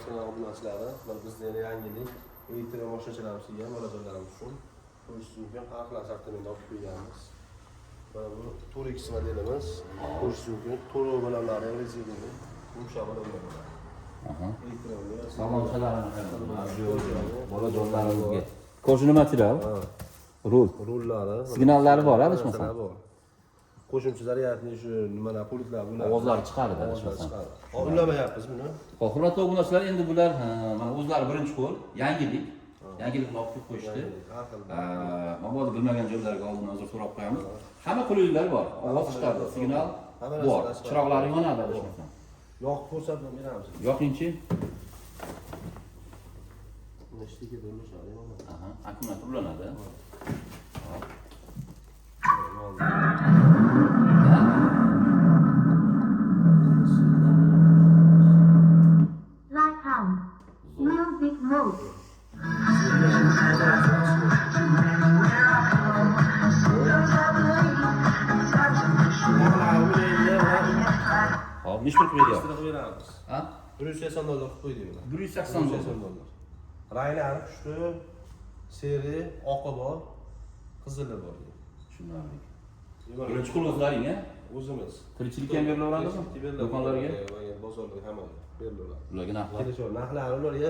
Kanal obunachilari, mana bizda yana yangilik elektr mashinachalarimiz kelgan bolajonlarimiz uchun. Ko'rishingiz mumkin, har xil assortiment olib qo'yganmiz. Mana bu Turex modelimiz. Ko'rishingiz mumkin, to'lov balamlari ham rezinali, yumshoq balamlar bo'ladi. Elektr. Salonchalarini qarang. Bolajonlarimizga. Кожаный материал. Rul. Rullari. Signallari bor, adashmasam. Narsalar bor. Qo'shimcha зарядный shu nimalar, pultlar bular. Ovozlari chiqaradi, Ovozlari adashmasam. chiqadi. Hop, ulamayapmiz buni. Xo'p, hurmatli obunachilar, endi bular ha, mana o'zlari birinchi qo'l, yangilik. Yangilikni olib kelib qo'yishdi. Har xil. Mabodo bilmagan joylarga oldin uzr so'rab qo'yamiz. Hamma qulayliklar bor. Ovoz chiqadi, signal Hamma bor. narsalar chiqadi. Chiroqlari yonadi, adashmasam. Yoqib ko'rsatib beramiz. Yoqingchi. Buni ishga bo'lmashadi. Aha, akkumulyator ulanadi. Yondi. Ha? Light on. Music mode. Hop, nechi pul qilib beryapti? Qilib beramiz. Ha? 180 dollar qilib qo'ydik buni. 180 dollar. 180 dollar. Ranglari pushti, серый, oqi bor, qizili bor. Tushunarli. Birinchi qo'l o'zlaring, a? O'zimiz. Tirikchilikka ham berilaveradimi? Do'konlarga? Bozorlarga, hammaga berilaveradi. Ularga narxlar Kelishuv narxlari ularga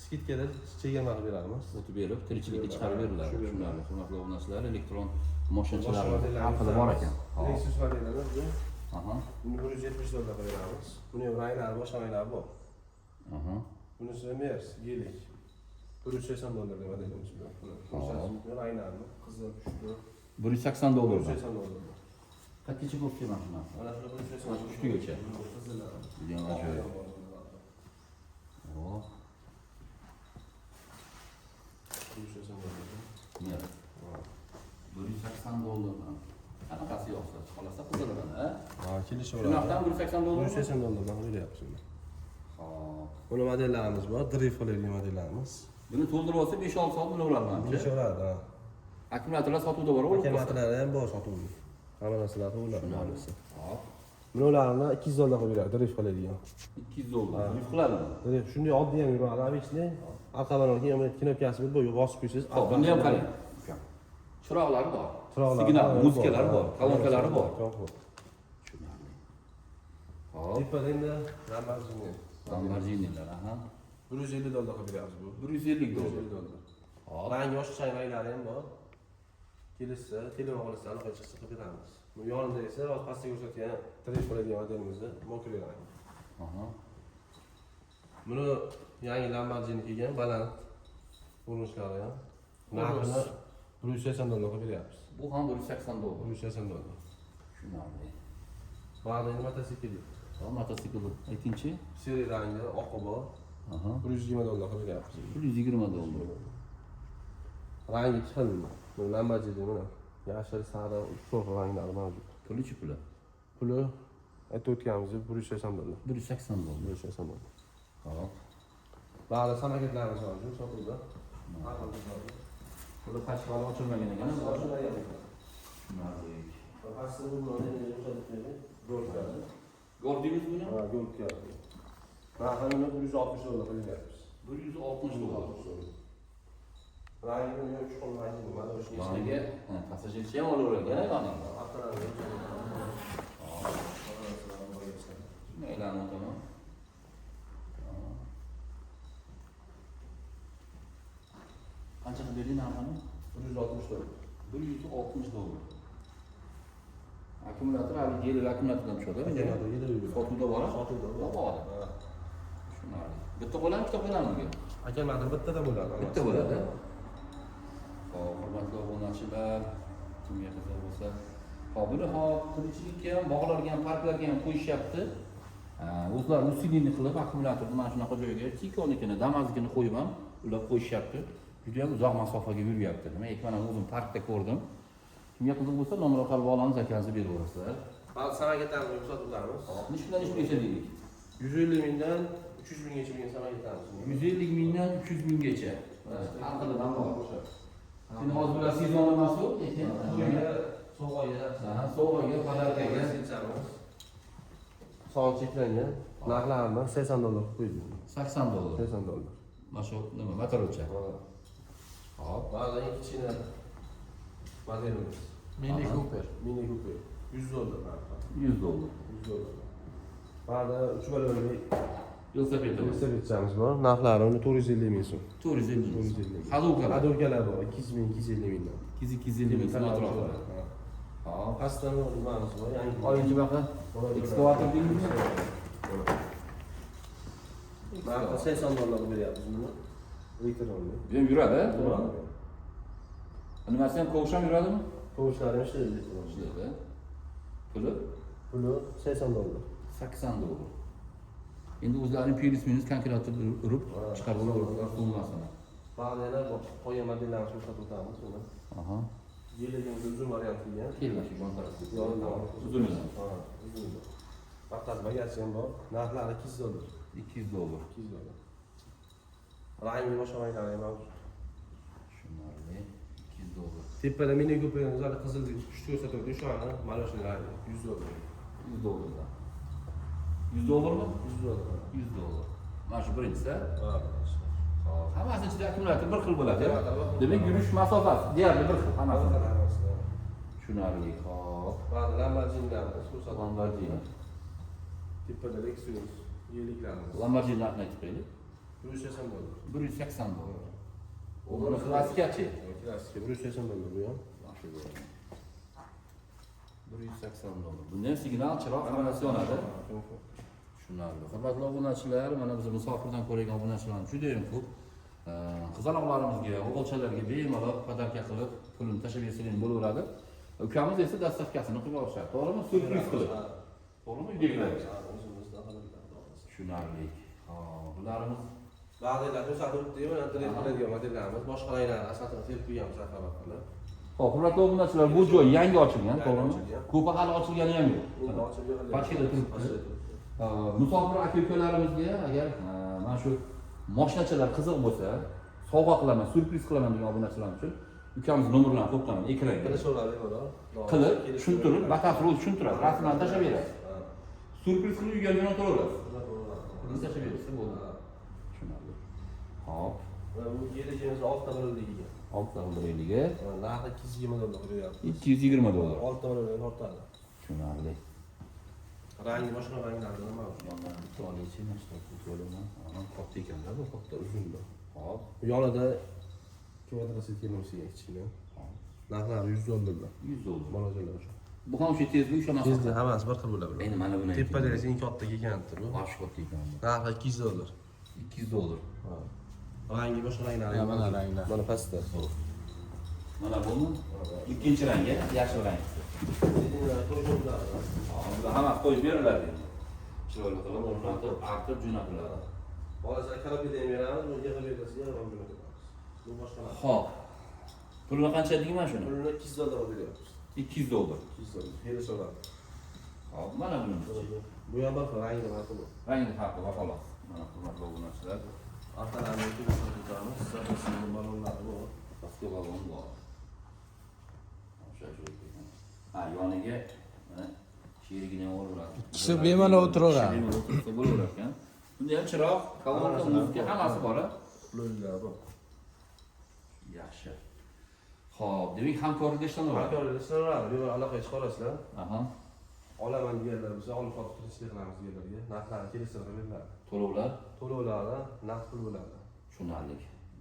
скидка da chegirma qilib beramiz. o'tib berib, tirikchilikka chiqarib beriladi. Shu beriladi. Tushunarli. Hurmatli obunachilar, elektron Boshqa mashinachalar modellarimiz har xili bor ekan. Hop. Lexus modelimiz bu. Buni 170 dollar qilib beramiz. Buni ham ranglari, boshqa ranglari bor. Bunisi Mers, Gelik. 180 dollarga modelimiz bu. Buni ko'rsatish mumkin ranglarini, qizil, pushti. 180 dollar. 180 dollar. Qayergacha bo'lib kelgan shu narsa? Mana shu 180. Pushtigacha. Qizillari. Judayam ajoyib. Hop. 180 dollar. Mers. 180 dollardan. Qanaqasi yoqsa, xohlasa qizilidan, a? Ha, kelishaveradi. Shu narxdan 180 dollar. 180 dollardan beryapmiz buni. Hop. Buni modellarimiz bor, drift qiladigan modellarimiz. Buni to'ldirib olsa 5-6 soat minaveradi manimcha. Kelishaveradi, ha. Akkumulyatorlar sotuvda bor, o'lib qolsa. Akkumulyatorlari ham bor sotuvda. Hamma narsalar ular narsa. Hop. Buni ularni 200 dollar qilib beradi, drift qiladigan. 200 dollar. Drift qiladimi? Drift shunday oddiy ham yuradi, обычный. Orqa keyin mana knopkasi bor, bosib qo'ysangiz. Hop, buni ham qarang. Chiroqlari bor. Chiroqlari Signal, bor, muzikalari bor, kolonkalari bor. Bor. Tushunarli. Hop, Tepada endi Lamborghini. Lamborghinilar, aha. 150 dollar qilib beramiz bu. 150 dollar. 150 dollar. Hop. Rangi boshqa ranglari ham bor. Kelishsa, telefon qilsa, aloqa chiqsa qilib beramiz. Bu yonida esa hozir pastda ko'rsatgan drift qiladigan modelimizni мокрый rang. Buni yangi Lamborghini kelgan, baland urunishlari ham. Narxini 180 dollar qilib beryapmiz. Bu ham 180 dollar. 180 dollar. Tushunarli. Ba'zi endi mototsikl. Hop, mototsikl aytingchi. Серый rangi, oqi bor. 120 dollar qilib beryapmiz. 120 dollar. Rangi ikki xil. Bu Lamborghini mana. Yashil, sariq, uch xil ranglari mavjud. Pulichi puli? Puli aytib o'tganimizdek 180 dollar. 180 dollar. 180 dollar. Hop. Ba'zi samokatlarimiz mavjud sotuvda. Har xil mavjud. Puli pachka hali ochilmagan ekan. Ochilmagan ekan. Tushunarli. Pastda bu modelni ko'rsatib berdik. Golflar. Golf deymiz buni? Ha, golfga. Narxini 160 dollar qilib beryapmiz. 160 dollar. 160 dollar. Rangi buni uch xil rangi bor. Mana o'sha Yoniga ha, passajircha ham olaveradi, a, yoniga. Avtomobil. Shuni aylanib o'taman. Qancha qilib berding narxini? 160 dollar. 160 dollar. Akkumulyator hali gel akkumulyatordan tushadi. Akkumulyator yelib yuradi. Sotuvda bor. Sotuvda bor. Bor. Ha. Tushunarli. Bitta bo'ladimi, ikkita bo'ladimi bunga? Akkumulyator bittada bo'ladi. Bitta bo'ladi. Hop, hurmatli obunachilar, kimga qiziq bo'lsa, hop, buni hop, tirikchilikka ham, bog'larga ham, parklarga ham qo'yishyapti. O'zlari усиление qilib akkumulyatorni mana shunaqa joyga Ticconikini, Damaznikini qo'yib ham ulab qo'yishyapti. Juda ham uzoq masofaga yuryapti. Nima, man ham o'zim parkda ko'rdim. Kimga qiziq bo'lsa, nomer orqali bog'lanib zakazni beraverasizlar. Ba'zi samokatlarimizni sotuvdamiz. Hop, nechi puldan nechi pulgacha deylik? 150 mingdan 300 minggacha bo'lgan samokatlarimiz. 150 mingdan 300 minggacha. Har xilidan bor. Endi hozir bular sezon emas u, lekin Sovg'aga. Ha, sovg'aga, подарка ga. Son cheklangan. Narxlarini 80 dollar qilib qo'ydik. $80. $80. Mana shu nima, motorcha. Hop. Ba'zan eng kichkina modelimiz. Mini Cooper. Mini Cooper. $100 narxi. $100. $100. Ba'da 3 balonli Velosiped. velosipedchamiz bor. Narxlari uni 450 ming so'm. 450 ming. 450 ming. Ходовка lar. Ходовка lar bor. 200 ming, 250 mingdan. 200-250 ming so'm atrofida. Hop. Pastdan nimamiz bor? Yangi. Olinchi baqa. Ekskavator deymizmi? Narxi $80 qilib beryapmiz buni. Elektronli. Bu ham yuradi, to'g'rimi? Nimasi ham, ковш ham yuradimi? Ковш lari ham ishlaydi elektron. Ishlaydi. Puli? Puli $80. $80. Endi o'zlarini plyus minus kalkulyator urib chiqarib olaveradilar summasini. Ba'zi yana qolgan modellarni ko'rsatib o'tamiz buni. Yeligimiz uzun variant kelgan. Kelma shu yon tarafga. Yonidan. Uzun bilan. Ha, uzun. Faqat bagajchi ham bor. Narxlari $200. $200. $200. Rangi boshqa ranglari ham mavjud. Tushunarli. $200. Tepada Mini Cooper'imiz hali qizil pushti ko'rsatib o'shani mana shuni rangi $100. $100 dan. $100 mi? $100. $100. Mana shu birinchisi. Ha, Hop. Hammasi ichida akkumulyator bir xil bo'ladi. Akkumulyator bir xil. Demak, yurish masofasi deyarli bir xil hammasi. Hammasi. Tushunarli. Hop. Ba'zi Lamborghinilarimiz ko'rsatib. Lamborghini. Tepada Lexus yeliklarimiz. Lamborghini narxini aytib qo'yaylik. $180. $180. Buni klassikachi. Klassika $180 bu ham. Yaxshi bo'ladi. $180. Bunda ham signal, chiroq hammasi yonadi. Tushunarli. Hurmatli obunachilar, mana biz musofirdan ko'rgan obunachilarimiz juda ham ko'p. Qizaloqlarimizga, o'g'ilchalarga bemalol подарка qilib, pulini tashlab bersak ham bo'laveradi. Ukamiz esa доставка sini qilib olishadi. To'g'rimi? Syurpriz qilib. To'g'rimi? Uydagilar. O'zimizda. Tushunarli. Hop, bularimiz Ba'zilar ko'rsatib o'tdik, mana drift qiladigan modellarimiz, boshqa ranglarni asosan terib qo'yganmiz xabar qilib. Hop, hurmatli obunachilar, bu joy yangi ochilgan, Yangi to'g'rimi? ochilgan. Ko'pi hali ochilgani ham yo'q. Endi ochilgan. Pachkada turibdi. Musofir aka ukalarimizga agar mana shu moshinachalar qiziq bo'lsa, sovg'a qilaman, syurpriz qilaman degan obunachilar uchun ukamiz nomerlarini qo'yib qo'yaman ekranga. Kelishaveradi bemalol. Qilib, tushuntirib, batafsil o'zi tushuntiradi, rasmlarni tashlab beradi. Syurpriz qilib uyga jo'nataverasiz. Pulini tashlab bersa bo'ldi. Tushunarli. Hop, Bu yeligimiz oltita birligi. oltita birligi. Narxi $220 beryapmiz. $220. Oltita birligi tortadi. Tushunarli. Rangi boshqa ranglarda ham mavjud. Yondan bitta olaychi, mana shu olaman. Aha, katta ekanda bu. Katta uzun. Hop. Yonida kvadratsiklimiz kichkina. Narxlari $100. $100. Bolajonlar uchun. Bu ham o'sha tezlik, o'sha masofa. Tezlik hammasi bir xil bo'ladi. Endi mana buni Tepada esa eng katta kelgandir bu. Bosh katta ekan bu. Narxi $200. $200. Rangi boshqa ranglari. Ya, mana ranglar. Mana pastda. Mana buni ikkinchi rangi, yashil rangisi. Bular hammasi qo'yib beriladi endi. Chiroyli qilib o'rnatib, artib jo'natiladi. Bolalar коробка da ham beramiz, bu yig'ib berilsa ham jo'natamiz. Bu boshqa narsa. Xo'p. Pulini qancha deyman shuni? Pulini $200 beryapmiz. $200. $200. Kelishaveradi. Hop, mana buni. Bu ham bir xil rangi farqi bor. Rangi farqi bor xolos. Mana, hurmatli obunachilar, Orqalarini ko'rsatib o'tamiz. Запасной balonlari bor. pastga balon bor. O'sha ajoyib ekan. Ha, yoniga mana sherigini ham olaveradi. Kishi bemalol o'tiraveradi. Kishi bemalol o'tirsa bo'laverar ekan. Bunda ham chiroq, kolonka, muzika hammasi bor, a? Pullar bor. Yaxshi. Xo'p, demak, hamkorlikda ishlanaveradi. Hamkorlikda ishlanaveradi. Bemalol aloqaga chiqa. Olaman deganlar bo'lsa, olib sotib tirikchilik qilamiz deganlarga narxlarni kelishtirib beriladi. To'lovlar To'lovlari naqd pul bo'ladi. Tushunarli.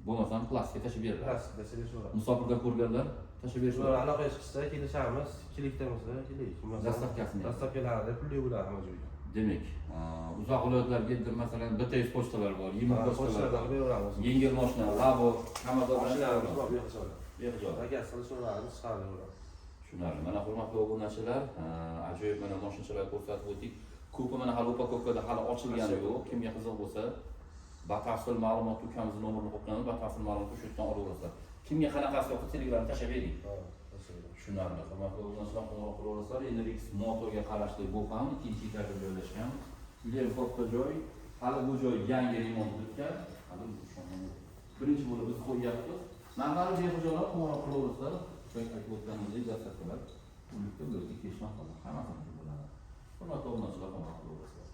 Bo'lmasam plastikka tashlab beriladi. Plastikda tashlab. Musofirda ko'rganlar tashlab Ular berishadi. aloqaga chiqsa kelishamiz, kelikda bo'lsa kelik. Доставка sini. Доставка lari pulli bo'ladi hamma joyga. Demak, uzoq viloyatlarga masalan BTS pochtalar bor, YeMo pochtalar Pochtalardan bor. beraveramiz. Yengil mashina, Labo, Kamaz. Mashinalarimiz bor, bu yoqqa soladi. Bu yoqqa joy. Zakaz qilishaveramiz, chiqarib beraveramiz. Tushunarli. Mana, hurmatli obunachilar, ajoyib mana mashinachalar ko'rsatib o'tdik. Ko'pi mana hali упаковка da, hali ochilgani yo'q. Kimga qiziq bo'lsa, batafsil ma'lumot ukamizni nomerini qo'yib qo'yamiz, batafsil ma'lumotni shu yerdan olaverasizlar. Kimga qanaqasi yoqsa, Telegram tashlab bering. Ha, tashlab. Tushunarli. Hurmatli obunachilar, qo'ng'iroq qilaverasizlar. Endi Rix Motoga qarashli bu ham ikkinchi etajda joylashgan. Juda katta joy. Hali bu joy yangi remont bitgan. Hali birinchi bo'lib biz qo'yyapmiz. Narxlari behujalar, qo'ng'iroq qilaverasizlar. Joy aytib o'tganimizdek доставка lar. Ulikka ularga kelishmoq qoladi. Hammasi bo'ladi. Hurmatli obunachilar, qo'ng'iroq qilaverasizlar.